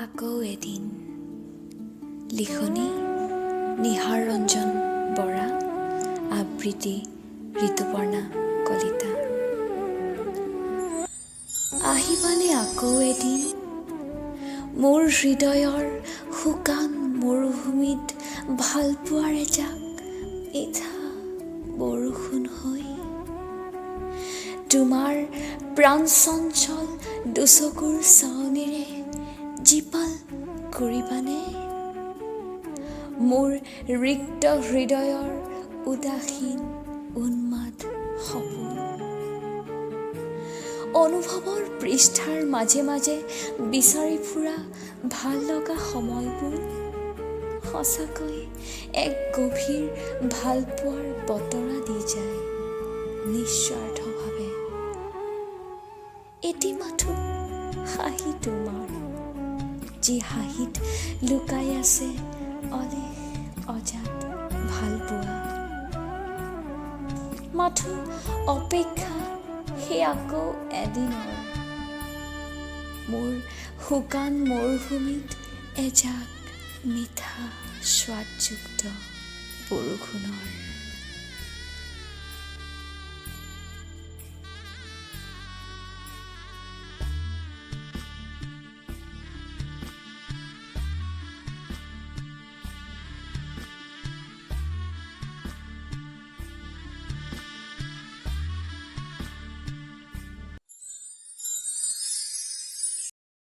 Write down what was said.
আকৌ এদিন। লিখনি নিহাৰ ৰঞ্জন বৰা, আবৃত্তি ঋতুপৰ্ণা কলিতা। আহিবানে আকৌ এদিন মোৰ হৃদয়ৰ শুকান মৰুভূমিত ভালপোৱাৰ এজাক মিঠা বৰষুণ হৈ? তোমাৰ প্ৰাণ চঞ্চল দুচকুৰ চাৱনিৰে জীপাল কৰিবানে মোৰ ৰিক্ত হৃদয়ৰ উদাসীন উন্মাদ সপোন? অনুভৱৰ পৃষ্ঠাৰ মাজে মাজে বিচাৰি ফুৰা ভাল লগা সময়বোৰ সঁচাকৈ এক গভীৰ ভালপোৱাৰ বতৰা দি যায় নিস্বাৰ্থভাৱে। এটি মাথো হাঁহি তোমাৰ, যি হাঁহিত লুকাই আছে অলেখ অজাত ভালপোৱা। মাথো অপেক্ষা সেই আকৌ এদিনৰ, মোৰ শুকান মৰুভূমিত এজাক মিঠা সোৱাদযুক্ত বৰষুণৰ।